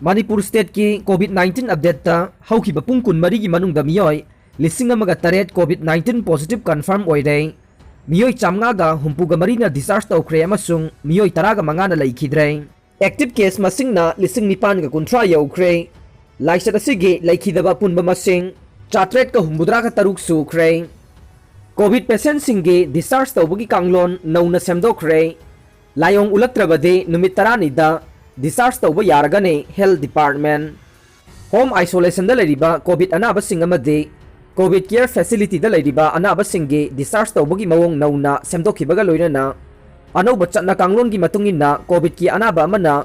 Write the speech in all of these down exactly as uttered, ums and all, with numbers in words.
Manipur stateꯀꯤ COVID nineteen updateꯇ ꯍꯧꯈꯤꯕ ꯄꯨꯡ ꯀꯨꯟꯃꯔꯤꯒꯤ ꯃꯅꯨꯡꯗ ꯃꯤꯑꯣꯏ ꯂꯤꯁꯤꯡ ꯑꯃꯒ ꯇꯔꯦꯠ COVID nineteen positive confirm ꯑꯣꯏꯔꯦ꯫ ꯃꯤꯑꯣꯏ ꯆꯥꯝꯃꯉꯥꯒ ꯍꯨꯝꯐꯨꯒ ꯃꯔꯤꯅ discharge ꯇꯧꯈ꯭ꯔꯦ ꯑꯃꯁꯨꯡ ꯃꯤꯑꯣꯏ ꯇꯔꯥꯒ ꯃꯉꯥꯅ ꯂꯩꯈꯤꯗ꯭ꯔꯦ꯫ Active case ꯃꯁꯤꯡꯅ ꯂꯤꯁꯤꯡ ꯅꯤꯄꯥꯟꯒ ꯀꯨꯟꯊ꯭ꯔꯥ ꯌꯧꯈ꯭ꯔꯦ꯫ ꯂꯥꯏꯆꯠ ꯑꯁꯤꯒꯤ ꯂꯩꯈꯤꯗꯕ ꯑꯄꯨꯟꯕ ꯃꯁꯤꯡ ꯆꯥꯇ꯭ꯔꯦꯠꯀ ꯍꯨꯝꯐꯨꯇꯔꯥꯒ ꯇꯔꯨꯛ ꯁꯨꯈ꯭ꯔꯦ꯫ COVID patientꯁꯤꯡꯒꯤ discharge ꯇꯧꯕꯒꯤ ꯀꯥꯡꯂꯣꯟ ꯅꯧꯅ ꯁꯦꯝꯗꯣꯛꯈ꯭ꯔꯦ꯫ ꯂꯥꯏꯑꯣꯡ ꯎꯠꯂꯛꯇ꯭ꯔꯕꯗꯤ ꯅꯨꯃꯤꯠ ꯇꯔꯥꯅꯤꯗ discharge ꯇꯧꯕ ꯌꯥꯔꯒꯅꯤ Health Department꯫ Home isolationꯗ ꯂꯩꯔꯤꯕ COVID ꯑꯅꯥꯕꯁꯤꯡ ꯑꯃꯗꯤ COVID care facilityꯗ ꯂꯩꯔꯤꯕ ꯑꯅꯥꯕꯁꯤꯡꯒꯤ discharge ꯇꯧꯕꯒꯤ ꯃꯑꯣꯡ ꯅꯧꯅ ꯁꯦꯝꯗꯣꯛꯈꯤꯕꯒ ꯂꯣꯏꯅꯅ ꯑꯅꯧꯕ ꯆꯠꯅ ꯀꯥꯡꯂꯣꯟꯒꯤ ꯃꯇꯨꯡ ꯏꯟꯅ COVIDꯀꯤ ꯑꯅꯥꯕ ꯑꯃꯅ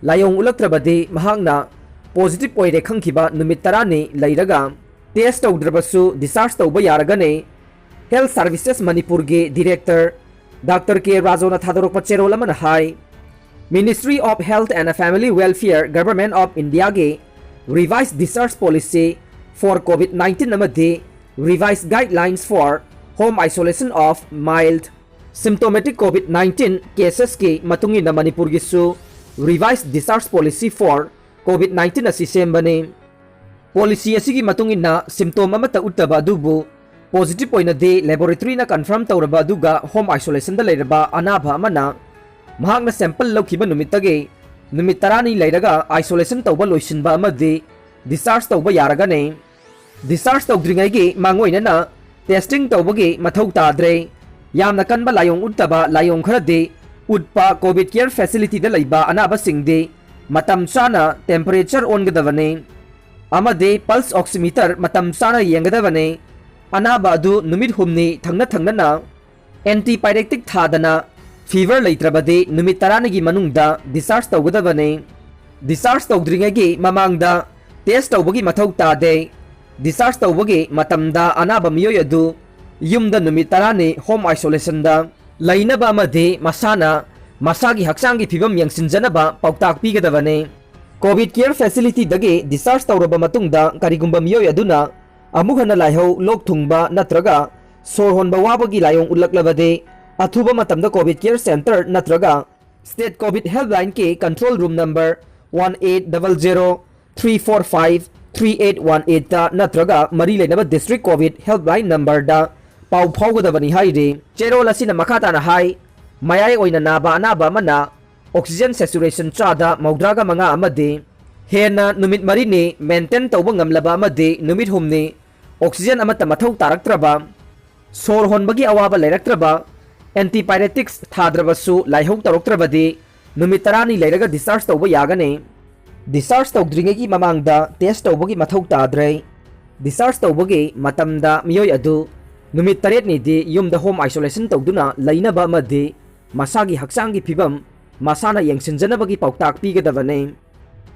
ꯂꯥꯏꯑꯣꯡ ꯎꯠꯂꯛꯇ꯭ꯔꯕꯗꯤ ꯃꯍꯥꯛꯅ positive ꯑꯣꯏꯔꯦ ꯈꯪꯈꯤꯕ ꯅꯨꯃꯤꯠ ꯇꯔꯥꯅꯤ ꯂꯩꯔꯒ test ꯇꯧꯗ꯭ꯔꯕꯁꯨ discharge ꯇꯧꯕ ꯌꯥꯔꯒꯅꯤ꯫ Health Services ꯃꯅꯤꯄꯨꯔꯒꯤ director Doctor K ꯔꯥꯖꯣꯅ ꯊꯥꯗꯣꯔꯛꯄ ꯆꯦꯔꯣꯜ ꯑꯃꯅ ꯍꯥꯏ, Ministry of Health and Family Welfare, Government of Indiaꯒꯤ revised discharge policy for COVID nineteen ꯑꯃꯗꯤ revised guidelines for home isolation of mild symptomatic COVID nineteen casesꯀꯤ ꯃꯇꯨꯡ ꯏꯟꯅ ꯃꯅꯤꯄꯨꯔꯒꯤꯁꯨ revised discharge policy for COVID nineteen ꯑꯁꯤ ꯁꯦꯝꯕꯅꯤ꯫ Policy ꯑꯁꯤꯒꯤ ꯃꯇꯨꯡ ꯏꯟꯅ symptom ꯑꯃꯠꯇ ꯎꯠꯇꯕ ꯑꯗꯨꯕꯨ positive ꯑꯣꯏꯅꯗꯤ laboratoryꯅ confirm ꯇꯧꯔꯕ ꯑꯗꯨꯒ home isolationꯗ ꯂꯩꯔꯕ ꯑꯅꯥꯕ ꯑꯃꯅ ꯃꯍꯥꯛꯅ sample ꯂꯧꯈꯤꯕ ꯅꯨꯃꯤꯠꯇꯒꯤ ꯅꯨꯃꯤꯠ ꯇꯔꯥꯅꯤ ꯂꯩꯔꯒ isolation ꯇꯧꯕ ꯂꯣꯏꯁꯤꯟꯕ ꯑꯃꯗꯤ discharge ꯇꯧꯕ ꯌꯥꯔꯒꯅꯤ꯫ Discharge ꯇꯧꯗ꯭ꯔꯤꯉꯩꯒꯤ ꯃꯥꯡꯑꯣꯏꯅꯅ testing ꯇꯧꯕꯒꯤ ꯃꯊꯧ ꯇꯥꯗ꯭ꯔꯦ꯫ ꯌꯥꯝꯅ ꯀꯟꯕ ꯂꯥꯏꯑꯣꯡ ꯎꯠꯇꯕ ꯂꯥꯏꯑꯣꯡ ꯈꯔꯗꯤ ꯎꯠꯄ COVID care facilityꯗ ꯂꯩꯕ ꯑꯅꯥꯕꯁꯤꯡꯗꯤ ꯃꯇꯝ ꯆꯥꯅ temperature ꯑꯣꯟꯒꯗꯕꯅꯤ ꯑꯃꯗꯤ pulse oximeter ꯃꯇꯝ ꯆꯥꯅ ꯌꯦꯡꯒꯗꯕꯅꯤ꯫ ꯑꯅꯥꯕ ꯑꯗꯨ ꯅꯨꯃꯤꯠ ꯍꯨꯝꯅꯤ ꯊꯪꯅ ꯊꯪꯅꯅ antipyrectic ꯊꯥꯗꯅ fever ꯂꯩꯇ꯭ꯔꯕꯗꯤ ꯅꯨꯃꯤꯠ ꯇꯔꯥꯅꯤꯒꯤ ꯃꯅꯨꯡꯗ discharge ꯇꯧꯒꯗꯕꯅꯤ꯫ Discharge ꯇꯧꯗ꯭ꯔꯤꯉꯩꯒꯤ ꯃꯃꯥꯡꯗ test ꯇꯧꯕꯒꯤ ꯃꯊꯧ ꯇꯥꯗꯦ꯫ Discharge ꯇꯧꯕꯒꯤ ꯃꯇꯝꯗ ꯑꯅꯥꯕ ꯃꯤꯑꯣꯏ ꯑꯗꯨ ꯌꯨꯝꯗ ꯅꯨꯃꯤꯠ ꯇꯔꯥꯅꯤ home isolationꯗ ꯂꯩꯅꯕ ꯑꯃꯗꯤ ꯃꯁꯥꯅ ꯃꯁꯥꯒꯤ ꯍꯛꯆꯥꯡꯒꯤ ꯐꯤꯕꯝ ꯌꯦꯡꯁꯤꯟꯖꯅꯕ ꯄꯥꯎꯇꯥꯛ ꯄꯤꯒꯗꯕꯅꯤ꯫ COVID care facilityꯗꯒꯤ discharge ꯇꯧꯔꯕ ꯃꯇꯨꯡꯗ ꯀꯔꯤꯒꯨꯝꯕ ꯃꯤꯑꯣꯏ ꯑꯗꯨꯅ ꯑꯃꯨꯛ ꯍꯟꯅ ꯂꯥꯏꯍꯧ, ꯂꯣꯛ ꯊꯨꯡꯕ ꯅꯠꯇ꯭ꯔꯒ ꯁꯣꯔ ꯍꯣꯟꯕ ꯋꯥꯕꯒꯤ ꯂꯥꯏꯑꯣꯡ ꯎꯠꯂꯛꯂꯕꯗꯤ ꯑꯊꯨꯕ ꯃꯇꯝꯗ COVID care center ꯅꯠꯇ꯭ꯔꯒ state COVID helplineꯀꯤ control room number one eight double zero three four five three eight one eight ꯇ ꯅꯠꯇ꯭ꯔꯒ ꯃꯔꯤ ꯂꯩꯅꯕ district COVID helpline number ꯗ ꯄꯥꯎ ꯐꯥꯎꯒꯗꯕꯅꯤ ꯍꯥꯏꯔꯤ꯫ ꯆꯦꯔꯣꯜ ꯑꯁꯤꯅ ꯃꯈꯥ ꯇꯥꯅ ꯍꯥꯏ, ꯃꯌꯥꯏ ꯑꯣꯏꯅ ꯅꯥꯕ ꯑꯅꯥꯕ ꯑꯃꯅ oxygen saturation ꯆꯥꯗ ꯃꯧꯗ꯭ꯔꯥꯒ ꯃꯉꯥ ꯑꯃꯗꯤ ꯍꯦꯟꯅ ꯅꯨꯃꯤꯠ ꯃꯔꯤꯅꯤ maintain ꯇꯧꯕ ꯉꯝꯂꯕ ꯑꯃꯗꯤ ꯅꯨꯃꯤꯠ ꯍꯨꯝꯅꯤ oxygen ꯑꯃꯠꯇ ꯃꯊꯧ ꯇꯥꯔꯛꯇ꯭ꯔꯕ, ꯁꯣꯔ ꯍꯣꯟꯕꯒꯤ ꯑꯋꯥꯕ ꯂꯩꯔꯛꯇ꯭ꯔꯕ, antipyretics ꯊꯥꯗ꯭ꯔꯕꯁꯨ ꯂꯥꯏꯍꯧ ꯇꯧꯔꯛꯇ꯭ꯔꯕꯗꯤ ꯅꯨꯃꯤꯠ ꯇꯔꯥꯅꯤ ꯂꯩꯔꯒ discharge ꯇꯧꯕ ꯌꯥꯒꯅꯤ꯫ Discharge ꯇꯧꯗ꯭ꯔꯤꯉꯩꯒꯤ ꯃꯃꯥꯡꯗ test ꯇꯧꯕꯒꯤ ꯃꯊꯧ ꯇꯥꯗ꯭ꯔꯦ꯫ Discharge ꯇꯧꯕꯒꯤ ꯃꯇꯝꯗ ꯃꯤꯑꯣꯏ ꯑꯗꯨ ꯅꯨꯃꯤꯠ ꯇꯔꯦꯠꯅꯤꯗꯤ ꯌꯨꯝꯗ home isolation ꯇꯧꯗꯨꯅ ꯂꯩꯅꯕ ꯑꯃꯗꯤ ꯃꯁꯥꯒꯤ ꯍꯛꯆꯥꯡꯒꯤ ꯐꯤꯕꯝ ꯃꯁꯥꯅ ꯌꯦꯡꯁꯤꯟꯖꯅꯕꯒꯤ ꯄꯥꯎꯇꯥꯛ ꯄꯤꯒꯗꯕꯅꯤ꯫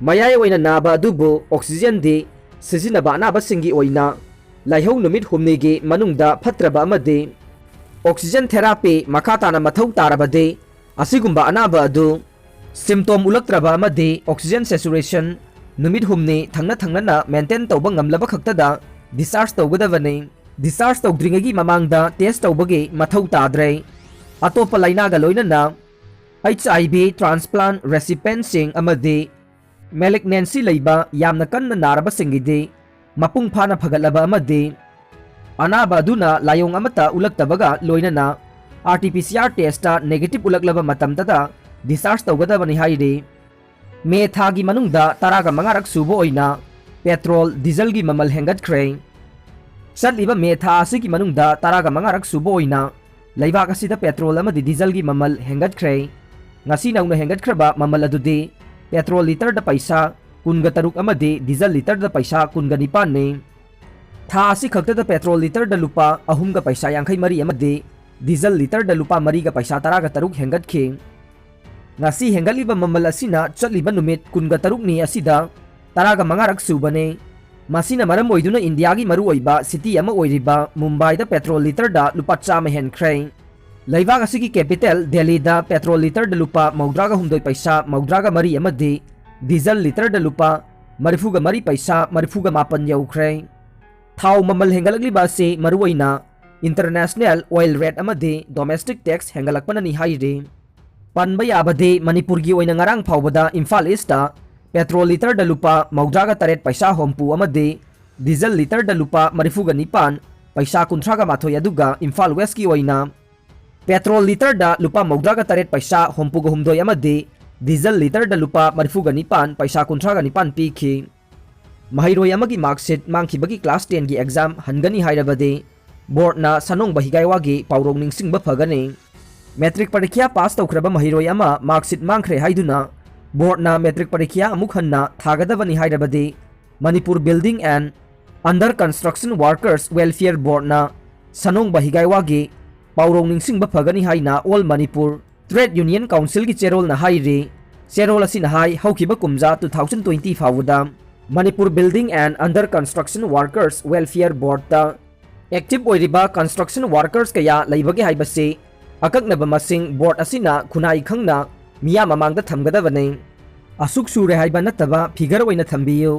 ꯃꯌꯥꯏ ꯑꯣꯏꯅ ꯅꯥꯕ ꯑꯗꯨꯕꯨ oxygen ꯗꯤ ꯁꯤꯖꯤꯟꯅꯕ ꯑꯅꯥꯕꯁꯤꯡꯒꯤ ꯑꯣꯏꯅ ꯂꯥꯏꯍꯧ ꯅꯨꯃꯤꯠ ꯍꯨꯝꯅꯤꯒꯤ ꯃꯅꯨꯡꯗ ꯐꯠꯇ꯭ꯔꯕ ꯑꯃꯗꯤ oxygen therapy ꯃꯈꯥ ꯇꯥꯅ ꯃꯊꯧ ꯇꯥꯔꯕꯗꯤ ꯑꯁꯤꯒꯨꯝꯕ ꯑꯅꯥꯕ ꯑꯗꯨ symptom ꯎꯠꯂꯛꯇ꯭ꯔꯕ ꯑꯃꯗꯤ oxygen saturation ꯅꯨꯃꯤꯠ ꯍꯨꯝꯅꯤ ꯊꯪꯅ ꯊꯪꯅꯅ maintain ꯇꯧꯕ ꯉꯝꯂꯕ ꯈꯛꯇꯗ discharge ꯇꯧꯒꯗꯕꯅꯤ꯫ Discharge ꯇꯧꯗ꯭ꯔꯤꯉꯩꯒꯤ ꯃꯃꯥꯡꯗ test ꯇꯧꯕꯒꯤ ꯃꯊꯧ ꯇꯥꯗ꯭ꯔꯦ꯫ ꯑꯇꯣꯞꯄ ꯂꯥꯏꯅꯥꯒ ꯂꯣꯏꯅꯅ HIV transplant recipient ꯁꯤꯡ ꯑꯃꯗꯤ malignancy ꯂꯩꯕ ꯌꯥꯝꯅ ꯀꯟꯅ ꯅꯥꯔꯕꯁꯤꯡꯒꯤꯗꯤ ꯃꯄꯨꯡ ꯐꯥꯅ ꯐꯒꯠꯂꯕ ꯑꯃꯗꯤ ꯑꯅꯥꯕ ꯑꯗꯨꯅ ꯂꯥꯏꯑꯣꯡ ꯑꯃꯠꯇ ꯎꯠꯂꯛꯇꯕꯒ ꯂꯣꯏꯅꯅ RT-PCR test ꯇ negative ꯎꯠꯂꯛꯂꯕ ꯃꯇꯝꯗꯗ discharge ꯇꯧꯒꯗꯕꯅꯤ ꯍꯥꯏꯔꯤ꯫ ꯃꯦ ꯊꯥꯒꯤ ꯃꯅꯨꯡꯗ ꯇꯔꯥꯒ ꯃꯉꯥꯔꯛ ꯁꯨꯕ ꯑꯣꯏꯅ petrol, diesel ꯒꯤ ꯃꯃꯜ ꯍꯦꯟꯒꯠꯈ꯭ꯔꯦ꯫ ꯆꯠꯂꯤꯕ ꯃꯦ ꯊꯥ ꯑꯁꯤꯒꯤ ꯃꯅꯨꯡꯗ ꯇꯔꯥꯒ ꯃꯉꯥꯔꯛ ꯁꯨꯕ ꯑꯣꯏꯅ ꯂꯩꯕꯥꯛ ꯑꯁꯤꯗ petrol ꯑꯃꯗꯤ diesel ꯒꯤ ꯃꯃꯜ ꯍꯦꯟꯒꯠꯈ꯭ꯔꯦ꯫ ꯉꯁꯤ ꯅꯧꯅ ꯍꯦꯟꯒꯠꯈ꯭ꯔꯕ ꯃꯃꯜ ꯑꯗꯨꯗꯤ petrol litre ꯗ ꯄꯩꯁꯥ ꯀꯨꯟꯒ ꯇꯔꯨꯛ ꯑꯃꯗꯤ diesel litre ꯗ ꯄꯩꯁꯥ ꯀꯨꯟꯒ ꯅꯤꯄꯥꯟꯅꯤ꯫ ꯊꯥ ꯑꯁꯤ ꯈꯛꯇꯗ petrol litre ꯗ ꯂꯨꯄꯥ ꯑꯍꯨꯝꯒ ꯄꯩꯁꯥ ꯌꯥꯡꯈꯩ ꯃꯔꯤ ꯑꯃꯗꯤ diesel litre ꯗ ꯂꯨꯄꯥ ꯃꯔꯤꯒ ꯄꯩꯁꯥ ꯇꯔꯥꯒ ꯇꯔꯨꯛ ꯍꯦꯟꯒꯠꯈꯤ꯫ ꯉꯁꯤ ꯍꯦꯟꯒꯠꯂꯤꯕ ꯃꯃꯜ ꯑꯁꯤꯅ ꯆꯠꯂꯤꯕ ꯅꯨꯃꯤꯠ ꯀꯨꯟꯒ ꯇꯔꯨꯛꯅꯤ ꯑꯁꯤꯗ ꯇꯔꯥꯒ ꯃꯉꯥꯔꯛ ꯁꯨꯕꯅꯤ꯫ ꯃꯁꯤꯅ ꯃꯔꯝ ꯑꯣꯏꯗꯨꯅ ꯏꯟꯗꯤꯌꯥꯒꯤ ꯃꯔꯨꯑꯣꯏꯕ city ꯑꯃ ꯑꯣꯏꯔꯤꯕ ꯃꯨꯝꯕꯥꯏꯗ petrol litre ꯗ ꯂꯨꯄꯥ ꯆꯥꯝꯃ ꯍꯦꯟꯈ꯭ꯔꯦ꯫ ꯂꯩꯕꯥꯛ ꯑꯁꯤꯒꯤ capital ꯗꯦꯜꯂꯤꯗ petrol litre ꯗ ꯂꯨꯄꯥ ꯃꯧꯗ꯭ꯔꯥꯒ ꯍꯨꯝꯗꯣꯏ ꯄꯩꯁꯥ ꯃꯧꯗ꯭ꯔꯥꯒ ꯃꯔꯤ ꯑꯃꯗꯤ diesel litre ꯗ ꯂꯨꯄꯥ ꯃꯔꯤꯐꯨꯒ ꯃꯔꯤ ꯄꯩꯁꯥ ꯃꯔꯤꯐꯨꯒ ꯃꯥꯄꯟ ꯌꯧꯈ꯭ꯔꯦ꯫ ꯊꯥꯎ ꯃꯃꯜ ꯍꯦꯟꯒꯠꯂꯛꯂꯤꯕ ꯑꯁꯤ ꯃꯔꯨꯑꯣꯏꯅ international oil rate ꯑꯃꯗꯤ domestic tax ꯍꯦꯟꯒꯠꯂꯛꯄꯅꯅꯤ ꯍꯥꯏꯔꯤ꯫ ꯄꯟꯕ ꯌꯥꯕꯗꯤ ꯃꯅꯤꯄꯨꯔꯒꯤ ꯑꯣꯏꯅ ꯉꯔꯥꯡ ꯐꯥꯎꯕꯗ ꯏꯝꯐꯥꯜ East ꯇ ꯄꯦꯇ꯭ꯔꯣꯜ ꯂꯤꯇꯔꯗ ꯂꯨꯄꯥ ꯃꯧꯗ꯭ꯔꯥꯒ ꯇꯔꯦꯠ ꯄꯩꯁꯥ ꯍꯨꯝꯐꯨ ꯑꯃꯗꯤ ꯗꯤꯖꯜ ꯂꯤꯇꯔꯗ ꯂꯨꯄꯥ ꯃꯔꯤꯐꯨꯒ ꯅꯤꯄꯥꯟ ꯄꯩꯁꯥ ꯀꯨꯟꯊ꯭ꯔꯥꯒ ꯃꯥꯊꯣꯏ, ꯑꯗꯨꯒ ꯏꯝꯐꯥꯜ ꯋꯦꯁꯀꯤ ꯑꯣꯏꯅ ꯄꯦꯇ꯭ꯔꯣꯜ ꯂꯤꯇꯔꯗ ꯂꯨꯄꯥ ꯃꯧꯗ꯭ꯔꯥꯒ ꯇꯔꯦꯠ ꯄꯩꯁꯥ ꯍꯨꯝꯐꯨꯒ ꯍꯨꯝꯗꯣꯏ ꯑꯃꯗꯤ ꯗꯤꯖꯜ ꯂꯤꯇꯔꯗ ꯂꯨꯄꯥ ꯃꯔꯤꯐꯨꯒ ꯅꯤꯄꯥꯟ ꯄꯩꯁꯥ ꯀꯨꯟꯊ꯭ꯔꯥꯒ ꯅꯤꯄꯥꯟ ꯄꯤꯈꯤ꯫ ꯃꯍꯩꯔꯣꯏ ꯑꯃꯒꯤ ꯃꯥꯔꯛꯁꯤꯠ ꯃꯥꯡꯈꯤꯕꯒꯤ ꯀ꯭ꯂꯥꯁ ꯇꯦꯟꯒꯤ ꯑꯦꯛꯖꯥꯝ ꯍꯟꯒꯅꯤ ꯍꯥꯏꯔꯕꯗꯤ ꯕꯣꯔꯗꯅ ꯁꯅꯣꯡꯕ ꯍꯤꯒꯥꯏꯋꯥꯒꯤ ꯄꯥꯎꯔꯧ ꯅꯤꯡꯁꯤꯡꯕ ꯐꯒꯅꯤ꯫ ꯃꯦꯇ꯭ꯔꯤꯛ ꯄꯔꯤꯈ꯭ꯌꯥ ꯄꯥꯁ ꯇꯧꯈ꯭ꯔꯕ ꯃꯍꯩꯔꯣꯏ ꯑꯃ ꯃꯥꯔꯛꯁꯤꯠ ꯃꯥꯡꯈ꯭ꯔꯦ ꯍꯥꯏꯗꯨꯅ ꯕꯣꯔꯗꯅ ꯃꯦꯇ꯭ꯔꯤꯛ ꯄꯔꯤꯈ꯭ꯌꯥ ꯑꯃꯨꯛ ꯍꯟꯅ ꯊꯥꯒꯗꯕꯅꯤ ꯍꯥꯏꯔꯕꯗꯤ Manipur building and other construction workers welfare ꯕꯣꯔꯗꯅ ꯁꯅꯣꯡꯕ ꯍꯤꯒꯥꯏꯋꯥꯒꯤ ꯄꯥꯎꯔꯧ ꯅꯤꯡꯁꯤꯡꯕ ꯐꯒꯅꯤ ꯍꯥꯏꯅ ꯑꯣꯜ ꯃꯅꯤꯄꯨꯔ ꯇ꯭ꯔꯦꯗ ꯌꯨꯅꯤꯌꯟ ꯀꯥꯎꯟꯁꯤꯜꯒꯤ ꯆꯦꯔꯣꯜꯅ ꯍꯥꯏꯔꯤ꯫ ꯆꯦꯔꯣꯜ ꯑꯁꯤꯅ ꯍꯥꯏ, ꯍꯧꯈꯤꯕ ꯀꯨꯝꯖꯥ two thousand twenty ꯐꯥꯎꯕꯗ Manipur building and other construction workers welfare ꯕꯣꯔꯗꯇ ꯑꯦꯛꯇꯤꯚ ꯑꯣꯏꯔꯤꯕ ꯀꯟꯁꯇ꯭ꯔꯛꯁꯟ ꯋꯥꯔꯀꯔꯁ ꯀꯌꯥ ꯂꯩꯕꯒꯦ ꯍꯥꯏꯕꯁꯤ ꯑꯀꯛꯅꯕ ꯃꯁꯤꯡ ꯕꯣꯔꯗ ꯑꯁꯤꯅ ꯈꯨꯟꯅꯥꯏ ꯈꯪꯅ ꯃꯤꯌꯥꯝ ꯃꯃꯥꯡꯗ ꯊꯝꯒꯗꯕꯅꯤ꯫ ꯑꯁꯨꯛ ꯁꯨꯔꯦ ꯍꯥꯏꯕ ꯅꯠꯇꯕ ꯐꯤꯒꯔ ꯑꯣꯏꯅ ꯊꯝꯕꯤꯌꯨ꯫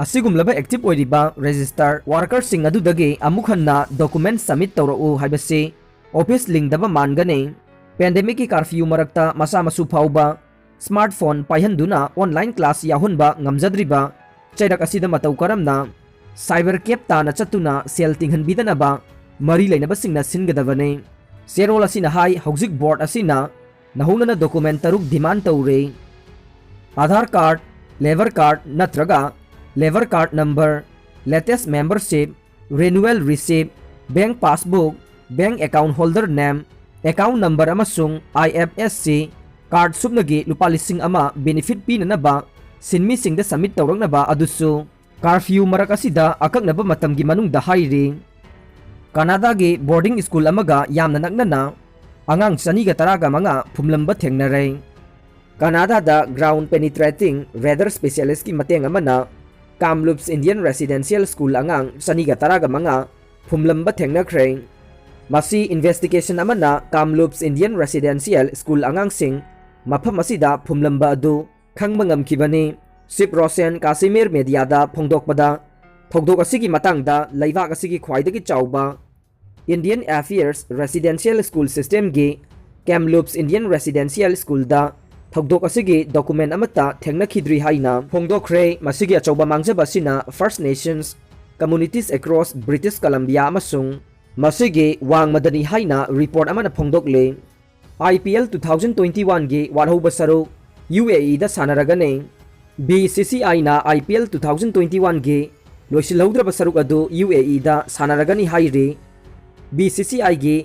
ꯑꯁꯤꯒꯨꯝꯂꯕ ꯑꯦꯛꯇꯤꯚ ꯑꯣꯏꯔꯤꯕ ꯔꯦꯖꯤꯁꯇꯔ ꯋꯥꯔꯀꯔꯁꯤꯡ ꯑꯗꯨꯗꯒꯤ ꯑꯃꯨꯛ ꯍꯟꯅ ꯗꯣꯀꯨꯃꯦꯟꯠ ꯁꯕꯃꯤꯠ ꯇꯧꯔꯛꯎ ꯍꯥꯏꯕꯁꯤ ꯑꯣꯐꯤꯁ ꯂꯤꯡꯗꯕ ꯃꯥꯟꯒꯅꯤ꯫ ꯄꯦꯟꯗꯦꯃꯤꯛꯀꯤ ꯀꯥꯔꯐ꯭ꯌꯨ ꯃꯔꯛꯇ ꯃꯆꯥ ꯃꯁꯨ ꯐꯥꯎꯕ ꯁ꯭ꯃꯥꯔꯠꯐꯣꯟ ꯄꯥꯏꯍꯟꯗꯨꯅ ꯑꯣꯟꯂꯥꯏꯟ ꯀ꯭ꯂꯥꯁ ꯌꯥꯎꯍꯟꯕ ꯉꯝꯖꯗ꯭ꯔꯤꯕ ꯆꯩꯔꯛ ꯑꯁꯤꯗ ꯃꯇꯧ ꯀꯔꯝꯅ ꯁꯥꯏꯕꯔ ꯀꯦꯞ ꯇꯥꯅ ꯆꯠꯇꯨꯅ ꯁꯦꯜ ꯇꯤꯡꯍꯟꯕꯤꯗꯅꯕ ꯃꯔꯤ ꯂꯩꯅꯕꯁꯤꯡꯅ ꯁꯤꯟꯒꯗꯕꯅꯤ꯫ ꯆꯦꯔꯣꯜ ꯑꯁꯤꯅ ꯍꯥꯏ, ꯍꯧꯖꯤꯛ ꯕꯣꯔꯗ ꯑꯁꯤꯅ ꯅꯧꯍꯧꯅꯅ ꯗꯣꯀꯨꯃꯦꯟꯠ ꯇꯔꯨꯛ ꯗꯤꯃꯥꯟꯗ ꯇꯧꯔꯤ: ꯑꯥꯙꯥꯔ ꯀꯥꯔꯗ, ꯂꯦꯕꯔ ꯀꯥꯔꯗ ꯅꯠꯇ꯭ꯔꯒ labour card number, latest membership, renewal receipt, bank passbook, bank account holder name, account number ꯑꯃꯁꯨꯡ IFSC ꯀꯥꯔꯗ ꯁꯨꯞꯅꯒꯤ ꯂꯨꯄꯥ ꯂꯤꯁꯤꯡ ꯑꯃ ꯕꯦꯅꯤꯐꯤꯠ ꯄꯤꯅꯅꯕ ꯁꯤꯟꯃꯤꯁꯤꯡꯗ ꯁꯕꯃꯤꯠ ꯇꯧꯔꯛꯅꯕ ꯑꯗꯨꯁꯨ ꯀꯥꯔꯐ꯭ꯌꯨ ꯃꯔꯛ ꯑꯁꯤꯗ ꯑꯀꯛꯅꯕ ꯃꯇꯝꯒꯤ ꯃꯅꯨꯡꯗ ꯍꯥꯏꯔꯤ꯫ ꯀꯅꯥꯗꯥꯒꯤ ꯕꯣꯔꯗꯤꯡ ꯁ꯭ꯀꯨꯜ ꯑꯃꯒ ꯌꯥꯝꯅ ꯅꯛꯅꯅ ꯑꯉꯥꯡ ꯆꯅꯤꯒ ꯇꯔꯥꯒ ꯃꯉꯥ ꯐꯨꯝꯂꯝꯕ ꯊꯦꯡꯅꯔꯦ꯫ ꯀꯅꯥꯗꯥꯗ ground penetrating radar specialistꯀꯤ ꯃꯇꯦꯡ ꯑꯃꯅ ꯀꯥꯝꯂꯨꯞꯁ ꯏꯟꯗꯤꯌꯟ ꯔꯦꯁꯤꯗꯦꯟꯁꯤꯌꯦꯜ ꯁ꯭ꯀꯨꯜ ꯑꯉꯥꯡ ꯆꯅꯤꯒ ꯇꯔꯥꯒ ꯃꯉꯥ ꯐꯨꯝꯂꯝꯕ ꯊꯦꯡꯅꯈ꯭ꯔꯦ꯫ ꯃꯁꯤ ꯏꯟꯚꯦꯁꯇꯤꯒꯦꯁꯟ ꯑꯃꯅ ꯀꯥꯝꯂꯨꯞꯁ ꯏꯟꯗꯤꯌꯟ ꯔꯦꯁꯤꯗꯦꯟꯁꯤꯌꯦꯜ ꯁ꯭ꯀꯨꯜ ꯑꯉꯥꯡꯁꯤꯡ ꯃꯐꯝ ꯑꯁꯤꯗ ꯐꯨꯝꯂꯝꯕ ꯑꯗꯨ ꯈꯪꯕ ꯉꯝꯈꯤꯕꯅꯤ꯫ ꯁꯤꯞ ꯔꯣꯁꯦꯟ ꯀꯥꯁꯤꯃꯤꯔ ꯃꯦꯗꯤꯌꯥꯗ ꯐꯣꯡꯗꯣꯛꯄꯗ, ꯊꯧꯗꯣꯛ ꯑꯁꯤꯒꯤ ꯃꯇꯥꯡꯗ ꯂꯩꯕꯥꯛ ꯑꯁꯤꯒꯤ ꯈ꯭ꯋꯥꯏꯗꯒꯤ ꯆꯥꯎꯕ ꯏꯟꯗꯤꯌꯟ ꯑꯦꯐꯤꯌꯔꯁ ꯔꯦꯁꯤꯗꯦꯟꯁꯤꯌꯦꯜ ꯁ꯭ꯀꯨꯜ ꯁꯤꯁꯇꯦꯝꯒꯤ ꯀꯦꯝꯂꯨꯞꯁ ꯏꯟꯗꯤꯌꯟ ꯔꯦꯁꯤꯗꯦꯟꯁꯤꯌꯦꯜ ꯁ꯭ꯀꯨꯜꯗ ꯊꯧꯗꯣꯛ ꯑꯁꯤꯒꯤ document ꯑꯃꯠꯇ ꯊꯦꯡꯅꯈꯤꯗ꯭ꯔꯤ ꯍꯥꯏꯅ ꯐꯣꯡꯗꯣꯛꯈ꯭ꯔꯦ꯫ ꯃꯁꯤꯒꯤ ꯑꯆꯧꯕ ꯃꯥꯡꯖꯕ ꯑꯁꯤꯅ First Nations communities across British Columbia ꯑꯃꯁꯨꯡ ꯃꯁꯤꯒꯤ ꯋꯥꯡꯃꯗꯅꯤ ꯍꯥꯏꯅ report ꯑꯃꯅ ꯐꯣꯡꯗꯣꯛꯂꯤ꯫ IPL two thousand twenty-one ꯒꯤ ꯋꯥꯠꯍꯧꯕ ꯁꯔꯨꯛ UAE ꯗ ꯁꯥꯟꯅꯔꯒꯅꯤ꯫ BCCI ꯅ IPL two thousand twenty-one ꯒꯤ ꯂꯣꯏꯁꯤꯜꯍꯧꯗ꯭ꯔꯕ ꯁꯔꯨꯛ ꯑꯗꯨ UAE ꯗ ꯁꯥꯟꯅꯔꯒꯅꯤ ꯍꯥꯏꯔꯤ꯫ BCCI ꯒꯤ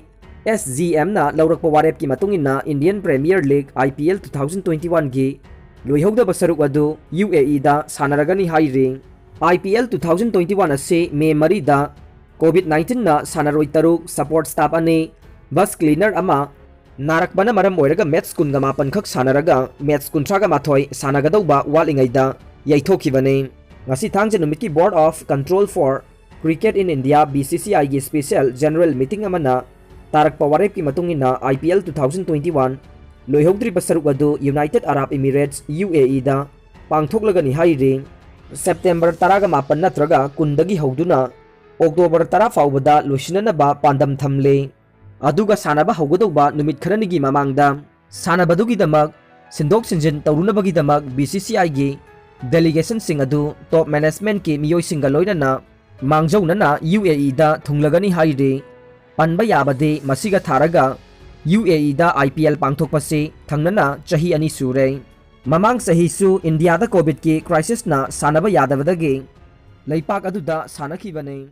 SGM ꯅ ꯂꯧꯔꯛꯄ ꯋꯥꯔꯦꯞꯀꯤ ꯃꯇꯨꯡ ꯏꯟꯅ Indian Premier League IPL two thousand twenty-one ꯒꯤ ꯂꯣꯏꯍꯧꯗꯕ ꯁꯔꯨꯛ ꯑꯗꯨ UAE ꯗ ꯁꯥꯟꯅꯔꯒꯅꯤ ꯍꯥꯏꯔꯤ꯫ IPL two thousand twenty-one ꯑꯁꯤ ꯃꯦ ꯃꯔꯤꯗ COVID nineteen ꯅ ꯁꯥꯟꯅꯔꯣꯏ ꯇꯔꯨꯛ, support staff ꯑꯅꯤ, bus cleaner ꯑꯃ ꯅꯥꯔꯛꯄꯅ ꯃꯔꯝ ꯑꯣꯏꯔꯒ match ꯀꯨꯟꯒ ꯃꯥꯄꯟ ꯈꯛ ꯁꯥꯟꯅꯔꯒ match ꯀꯨꯟꯊ꯭ꯔꯥꯒ ꯃꯥꯊꯣꯏ ꯁꯥꯟꯅꯒꯗꯧꯕ ꯋꯥꯠꯂꯤꯉꯩꯗ ꯌꯩꯊꯣꯛꯈꯤꯕꯅꯤ꯫ ꯉꯁꯤ ꯊꯥꯡꯖ ꯅꯨꯃꯤꯠꯀꯤ Board of Control for Cricket in India, BCCI ꯒꯤ special general meeting ꯑꯃꯅ ꯇꯥꯔꯛꯄ ꯋꯥꯔꯦꯞꯀꯤ ꯃꯇꯨꯡ ꯏꯟꯅ IPL two thousand twenty-one ꯂꯣꯏꯍꯧꯗ꯭ꯔꯤꯕ ꯁꯔꯨꯛ ꯑꯗꯨ United Arab Emirates, UAE ꯗ ꯄꯥꯡꯊꯣꯛꯂꯒꯅꯤ ꯍꯥꯏꯔꯤ꯫ September ꯇꯔꯥꯒ ꯃꯥꯄꯟ ꯅꯠꯇ꯭ꯔꯒ ꯀꯨꯟꯗꯒꯤ ꯍꯧꯗꯨꯅ October ꯇꯔꯥ ꯐꯥꯎꯕꯗ ꯂꯣꯏꯁꯤꯟꯅꯅꯕ ꯄꯥꯟꯗꯝ ꯊꯝꯂꯤ꯫ ꯑꯗꯨꯒ ꯁꯥꯟꯅꯕ ꯍꯧꯒꯗꯧꯕ ꯅꯨꯃꯤꯠ ꯈꯔꯅꯤꯒꯤ ꯃꯃꯥꯡꯗ ꯁꯥꯟꯅꯕꯗꯨꯒꯤꯗꯃꯛ ꯁꯤꯟꯗꯣꯛ ꯁꯤꯟꯖꯤꯟ ꯇꯧꯔꯨꯅꯕꯒꯤꯗꯃꯛ BCCI ꯒꯤ delegation ꯁꯤꯡ ꯑꯗꯨ top management ꯀꯤ ꯃꯤꯑꯣꯏꯁꯤꯡꯒ ꯂꯣꯏꯅꯅ ꯃꯥꯡꯖꯧꯅꯅ UAE ꯗ ꯊꯨꯡꯂꯒꯅꯤ ꯍꯥꯏꯔꯤ꯫ ꯄꯟꯕ ꯌꯥꯕꯗꯤ ꯃꯁꯤꯒ ꯊꯥꯔꯒ UAE ꯗ IPL ꯄꯥꯡꯊꯣꯛꯄꯁꯤ ꯊꯪꯅꯅ ꯆꯍꯤ ꯑꯅꯤ ꯁꯨꯔꯦ꯫ ꯃꯃꯥꯡ ꯆꯍꯤꯁꯨ ꯏꯟꯗꯤꯌꯥꯗ COVID ꯀꯤ crisis ꯅ ꯁꯥꯟꯅꯕ ꯌꯥꯗꯕꯗꯒꯤ ꯂꯩꯄꯥꯛ ꯑꯗꯨꯗ ꯁꯥꯟꯅꯈꯤꯕꯅꯤ꯫